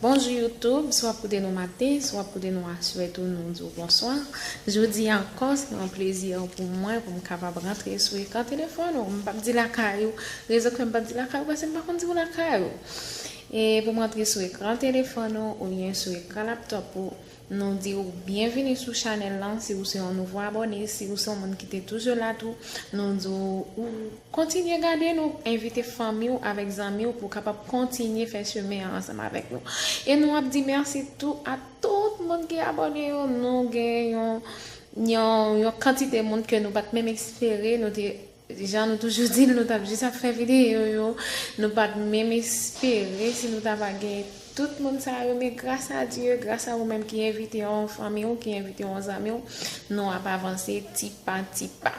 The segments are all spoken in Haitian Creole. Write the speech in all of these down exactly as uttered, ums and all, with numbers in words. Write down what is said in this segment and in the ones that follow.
Bonjou YouTube, si w ap koute nou maten, si w ap koute nou aswè tou, nou di w bonswa. Jodi a ankò, se yon plezi pou mwen pou m kapab rantre sou ekran telefòn ou. M p ap di lakay ou. Rezon k fè m p ap di lakay ou, paske m pa konn di w lakay ou. E pou m rantre sou ekran telefòn ou oubyen sou ekran laptòp ou, nou di w byenvini sou chanèl lan. Si w se yon nouvo abòne, si w se yon moun ki te toujou la tou, nou di w ou kontinye gade nou, envite fanmi w avèk zanmi w pou w kapab kontinye fè chemen an ansanm avèk nou. E nou ap di mèsi tou a tout moun ki abòne yo. Nou gen yon, yon, yon kantite moun ke nou pa t menm espere, nou te, jan nou toujou di l, nou t ap jis ap fè videyo yo, nou pa t menm espere si nou ta va gen tout moun sa yo, men gras a Dye, gras a ou menm ki envite yon fanmi w, ki envite yon zanmi w, nou ap avanse ti pa ti pa.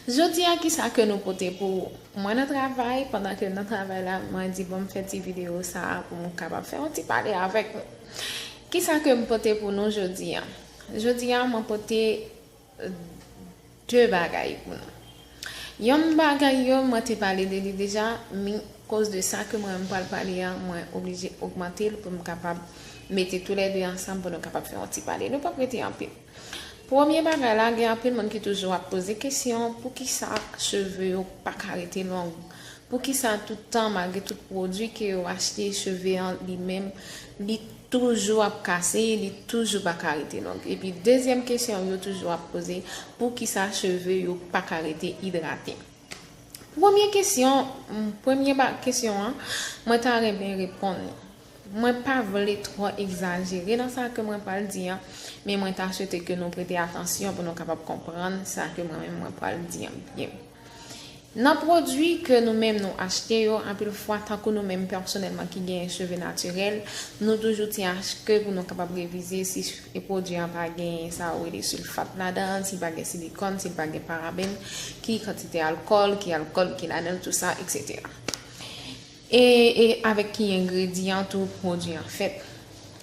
Jodi a, kisa ke nou pote pou ou? Mwen nan travay, pandan ke m nan travay la, mwen di bon m fè ti videyo sa a pou m kapab fè yon ti pale avèk nou. Kisa ke m pote pou nou jodi a? Jodi a, mwen pote, euh, de bagay pou nou. Yon bagay yo, mwen te pale de li deja, men koz de sa ke mwen m pral pale a, mwen oblije ogmante l pou m kapab mete toulède ansanm pou nou kapab fè yon ti pale. Nou p ap rete anpil. Premye bagay la, gen anpil moun ki toujou ap poze kesyon, poukisa cheve yo pa ka rete long? Poukisa tout tan, malgre tout pwodui ke yo achte, cheve an li menm, li toujou ap kase, li toujou pa ka rete long? Epi dezyèm kesyon yo toujou ap poze, poukisa cheve yo pa ka rete idrate? Premye kesyon, m, premye ba-, kesyon an, mwen ta renmen reponn li. Mwen pa vle twò egzajere nan sa ke mwen pral di an, men mwen ta swete ke nou prete atansyon pou nou kapab konprann sa ke mwen menm mwen pral di an byen. Nan pwodui ke nou menm nou achte yo, anpil fwa, tankou nou menm pèsonèlman ki genyen cheve natirèl, nou toujou tcheke pou nou kapab revize si e pwodui an pa gen sa yo rele silfat ladan l, si l pa gen silikòn, si l pa gen paraben, ki kantite alkòl, ki alkòl ki ladan l, tou sa, etsetera. E, e avèk ki engredyan tou pwodui an fèt.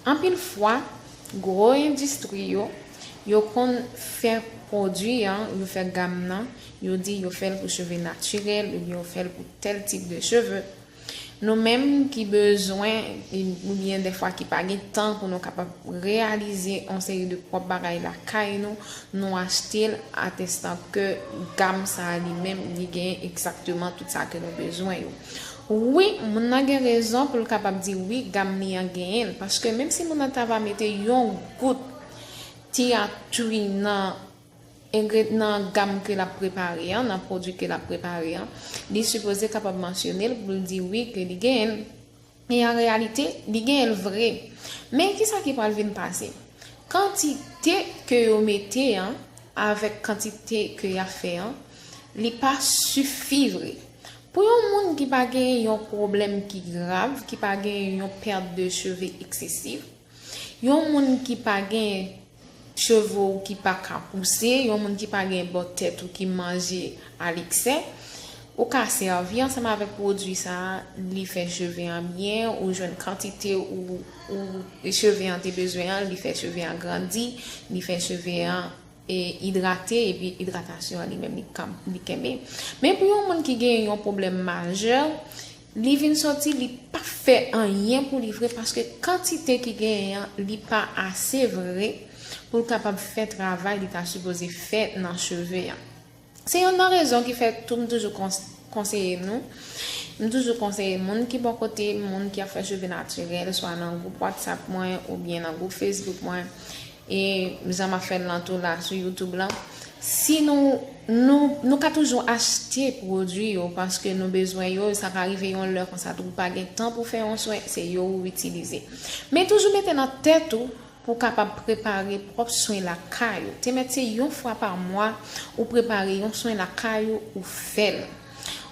Anpil fwa, gwo endistri yo, yo konn fè pwodui an, yo fè gam nan, yo di yo fè l pou cheve natirèl, oubyen yo fè l pou tèl tip de cheve. Nou menm ki bezwen, oubyen dèfwa ki pa gen tan pou nou kapab reyalize yon seri de pwòp bagay lakay nou, nou achte l atestan ke gam sa a li menm, li genyen egzakteman tout sa ke nou bezwen yo. Wi, moun nan gen rezon pou l kapab di wi, gam li an genyen l, paske menm si moun nan ta va mete yon gout tiatwi nan engre-, nan gam ke l ap prepare an, nan pwodui ke l ap prepare an, li sipoze kapab mansyone l pou l di wi ke li genyen l. E an reyalite, li genyen l vre. Men kisa ki pral vin pase? Kantite ke yo mete an, avèk kantite ke y ap fè an, li pa sifi vre. Pou yon moun ki pa gen yon pwoblèm ki grav, ki pa gen yon pèt de cheve eksesif, yon moun ki pa gen cheve w ki pa ka pouse, yon moun ki pa gen bò tèt ou ki manje aleksè, ou ka sèvi ansanm avèk pwodui sa a, li fè cheve an byen, ou jwenn kantite ou, ou cheve an te bezwen an, li fè cheve an grandi, li fè cheve an, e, idrate, epi idratasyon an li menm li kanm-, li kenbe. Men pou yon moun ki gen yon pwoblèm majè, li vin soti, li pa fè anyen pou li vre, paske kantite ki genyen an, li pa ase vre pou l kapab fè travay li ta sipoze fè nan cheve an. Se youn nan rezon ki fè tou m toujou kons-, konseye nou, m toujou konseye moun ki bò kote m, moun ki ap fè cheve natirèl, swa nan gwoup WhatsApp mwen oubyen nan gwoup Facebook mwen, e jan m ap fè l lan tou la sou YouTube lan. Si nou, nou, nou ka toujou achte pwodui yo paske nou bezwen yo, sa ka rive yon lè konsa tou ou pa gen tan pou fè yon swen, se yo ou itilize. Men toujou mete nan tèt ou pou w kapab prepare pwòp swen lakay ou. Te mèt se yon fwa pa mwa ou prepare yon swen lakay ou, ou fè l.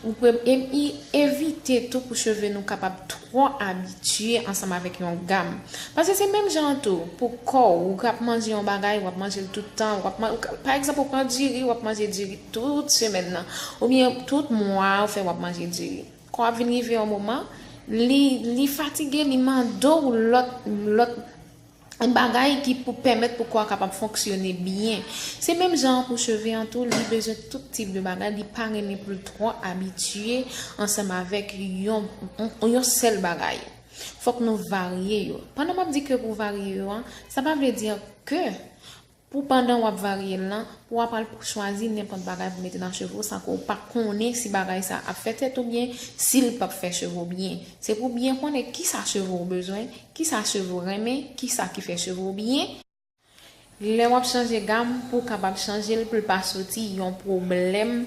Ou pre-, e, e, evite tou pou cheve nou kapab twò abitye ansanm avèk yon gam. Paske se menm jan an tou, pou kò w, ou ap manje yon bagay, w ap manje l tout tan, w ap man-, ou ka, pa egzanp, ou pran diri, w ap manje diri tout semèn nan, oubyen tout mwa ou fè w ap manje diri. Kò ap vin rive yon moman, li, li fatige, li mande w lòt, lòt bagay ki pou pèmèt pou kò a kapab fonksyone byen. Se menm jan an pou cheve an tou, li bezwen tout tip de bagay, li pa renmen pou l twò abitye ansanm avèk yon, yon, yon sèl bagay. Fòk nou varye yo. Pandan m ap di ke pou varye yo an, sa pa vle di ke pou pandan w ap varye l lan, pou w ap al chwazi nenpòt bagay pou mete nan cheve w, san ke w pa konnen si bagay sa ap fè tèt ou byen, si l p ap fè cheve w byen. Se pou w byen konnen kisa cheve w bezwen, kisa cheve w renmen, kisa ki fè cheve w byen. Lè w ap chanje gam, pou w kapab chanje l, pou l pa soti yon pwoblèm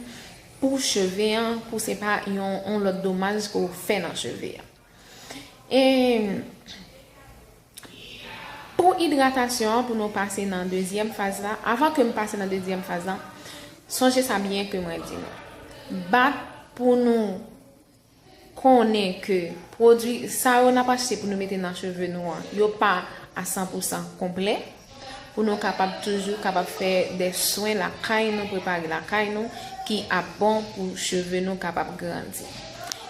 pou cheve an, pou se pa yon, yon lòt domaj ke w fè nan cheve an. E pou idratasyon an, pou nou pase nan dezyèm faz la, avan ke m pase nan dezyèm faz la, sonje sa byen ke mwen di nou. Bat pou nou konnen ke pwodui sa yo n ap achte pou nou mete nan cheve nou an, yo pa a san pou san konplè, pou nou kapab toujou kapab fè de swen lakay nou, prepare lakay nou, ki ap bon pou cheve nou kapab grandi.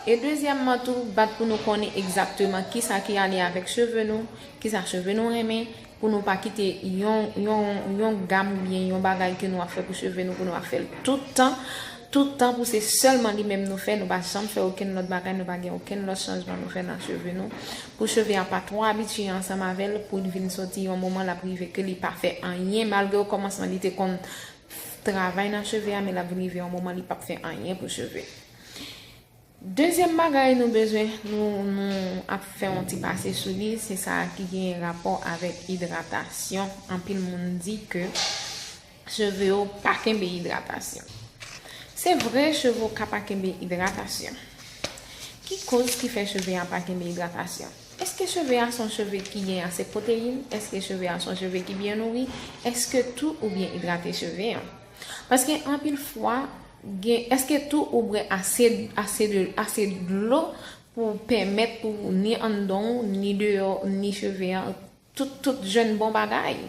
E dezyèmman tou, bat pou nou konnen egzakteman kisa ki ale avèk cheve nou, kisa cheve nou renmen, pou nou pa kite yon, yon, yon gam oubyen yon bagay ke nou ap fè pou cheve nou, pou nou ap fè l tout tan, tout tan pou se sèlman li menm nou fè, nou pa janm fè okenn lòt bagay, nou pa gen okenn lòt chanjman nou fè nan cheve nou. Pou cheve a pa twò abitye ansanm avè l, pou l vin soti yon moman l ap rive ke li pa fè anyen, malgre okòmansman li te konn travay nan cheve a, men l ap vin rive yon moman li p ap fè anyen pou cheve. Dezyèm bagay nou bezwen, nou, nou ap fè yon ti pase sou li, se sa ki gen rapò avèk idratasyon. Anpil moun di ke cheve yo pa kenbe idratasyon. Se vre, cheve w ka pa kenbe idratasyon. Ki koz ki fè cheve a pa kenbe idratasyon? Èske cheve a se yon cheve ki gen ase pwoteyin? Èske cheve a se yon cheve ki byen nouri? Èske tou ou byen idrate cheve an? Paske anpil fwa, gen, èske tou ou bwè ase, ase de, ase dlo pou pèmèt pou ni anndan w, ni deyò, ni cheve an, tout, tout jwenn bon bagay?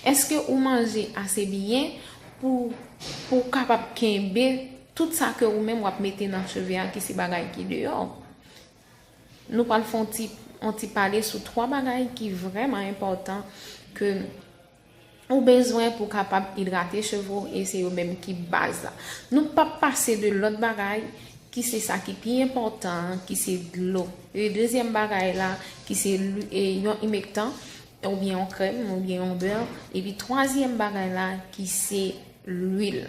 Èske ou manje ase byen pou, pou w kapab kenbe tout sa ke ou menm w ap mete nan cheve a, ki se bagay ki deyò? Nou pral fè yon ti, yon ti pale sou twa bagay ki vrèman enpòtan ke ou bezwen pou w kapab idrate cheve w, e se yo menm ki baz la. Nou p ap pase de lòt bagay ki se sa ki pi enpòtan an, ki se dlo. E dezyèm bagay la, ki se lwi-, e yon imektan, oubyen yon krèm, oubyen yon bè. Epi twazyèm bagay la, ki se lwil.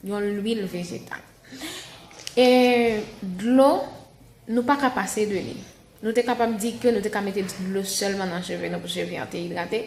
Yon lwil vejetal. E dlo, nou pa ka pase de li. Nou te kapab di ke nou te ka mete dlo sèlman nan cheve nou pou cheve an te idrate.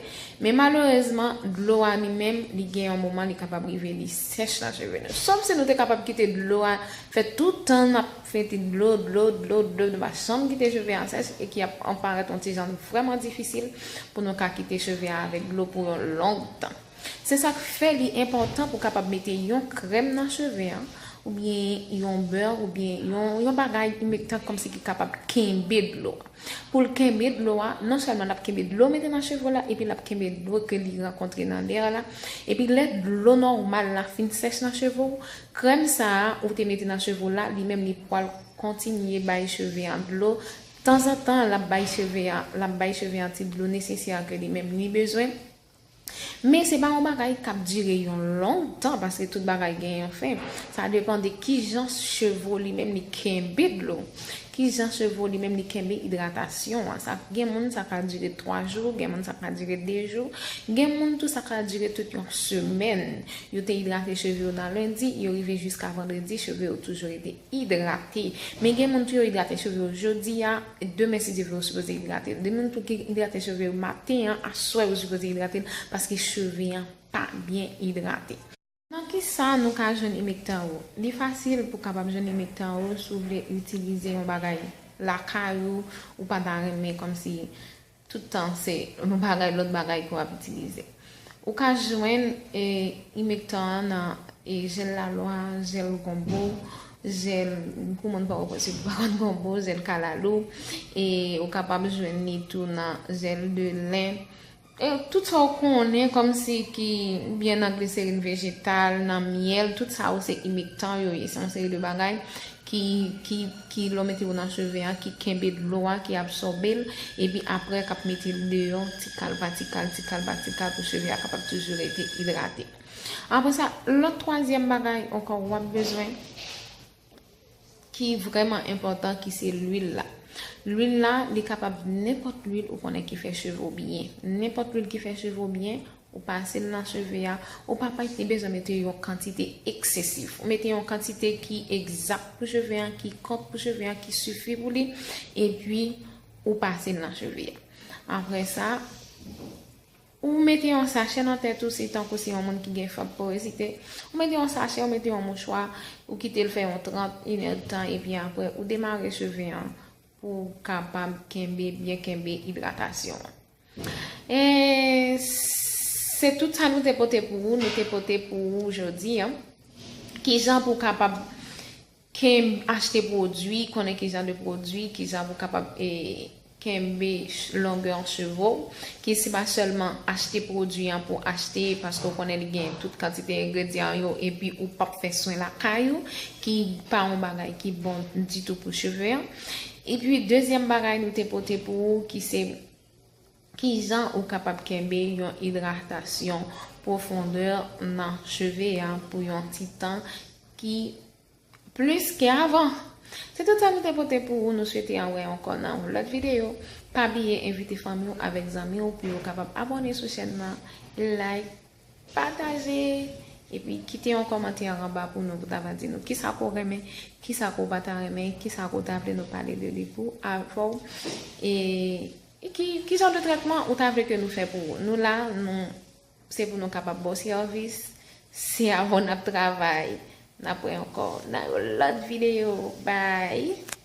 Men malerezman, dlo a li menm, li gen yon moman li kapab rive li sèch nan cheve nou. Sòf si nou te kapab kite dlo a fè tout tan n ap mete dlo, dlo, dlo, dlo, nou pa janm kite cheve a sèch e ki ap parèt yon ti jan vrèman difisil pou nou ka kite cheve a avèk dlo pou yon long tan. Se sa k fè li enpòtan pou w kapab mete yon krèm nan cheve a, oubyen yon bè, oubyen yon, yon bagay imektan kòmsi ki kapab kenbe dlo a. Pou l kenbe dlo a, non sèlman l ap kenbe dlo mete nan cheve w la, epi l ap kenbe dlo ke li rankontre nan lè a la, epi lè dlo nòmal la fin sèch nan cheve w, krèm sa a ou te mete nan cheve w la, li menm li pral kontinye bay cheve a dlo. Tanzantan, l ap bay cheve a, l ap bay cheve a ti dlo nesesè ke li menm li bezwen. Men se pa yon bagay k ap dire yon long tan, paske tout bagay gen yon fen. Sa depann de kijan cheve w li menm li kenbe dlo, kijan cheve w li menm li kenbe idratasyon an. Sa, gen moun sa ka dire twa jou, gen moun sa ka dire de jou, gen moun tou sa ka dire tout yon semèn. Yo te idrate cheve yo nan lendi, yo rive jiska vandredi, cheve yo toujou rete idrate. Men gen moun tou yo idrate cheve yo jodi a, demen si Dye vle yo sipoze idrate. Gen moun tou ki idrate cheve yo maten an, aswè yo sipoze idrate l, paske cheve an pa byen idrate. Nan kisa nou ka jwenn imektan yo? Li fasil pou kapab jwenn imektan yo si w vle itilize yon bagay lakay ou, ou pa ta renmen kòmsi tout tan se yon bagay, lòt bagay ke w ap itilize. Ou ka jwenn, e, imektan an nan, e, jèl lalwa, jèl gonbo, jèl, pou moun pa wè posib pa konn gonbo, jèl kalalou, e ou kapab jwenn li tou nan jèl de len. E tout sa w konnen kòmsi ki, oubyen nan gliserin vejetal, nan myèl, tout sa yo se imektan yo ye. Se yon seri de bagay ki, ki, ki lè w mete yo nan cheve a, ki kenbe dlo a, ki absòbe l, epi apre k ap mete l deyò, ti kal pa ti kal, ti kal pa ti kal, pou cheve a kapab toujou rete idrate. Apre sa, lòt twazyèm bagay ankò w ap bezwen, ki vrèman enpòtan, ki se lwil la. Lwil la, li kapab nenpòt lwil ou konnen ki fè cheve w byen. Nenpòt lwil ki fè cheve w byen, ou pase l nan cheve a, ou pa pa te bezwen mete yon kantite eksesif. Ou mete yon kantite ki egzak pou cheve a, ki kont pou cheve a, ki sifi pou li, epi ou pase l nan cheve a. Apre sa, ou mete yon sachè nan tèt ou, si tankou se yon moun ki gen fòm porozite, ou mete yon sachè, ou mete yon mouchwa, ou kite l fè yon trant, inèdtan, epi apre, ou demare cheve an pou w kapab kenbe, byen kenbe idratasyon an. E se tout sa nou te pote pou ou, nou te pote pou ou jodi a. Kijan pou w kapab ken achte pwodui, konnen kijan de pwodui, kijan pou w kapab e, kenbe longè cheve w, ki se pa sèlman achte pwodui an pou achte, paske w konnen li gen tout kantite engredyan yo, epi ou p ap fè swen lakay ou, ki pa yon bagay ki bon ditou pou cheve an. Epi dezyèm bagay nou te pote pou ou, ki se kijan ou kapab kenbe yon idratasyon pwofondè nan cheve a pou yon ti tan ki plis ke avan. Se tout sa nou te pote pou ou. Nou swete an wè ankò nan yon lòt videyo. Pa bliye envite fanmi w avèk zanmi w pou yo kapab abòne sou chèn nan, like, pataje, epi kite yon kòmantè anba pou nou, pou ta va di nou kisa ke w renmen, kisa ke w pa ta renmen, kisa ke w ta vle nou pale de li pou avè w. E, e ki, ki jan de trètman ou ta vle ke nou fè pou ou? Nou la, nou, se pou nou kapab ba w sèvis. Se avè w n ap travay. N ap wè ankò nan yon lòt videyo. Bye!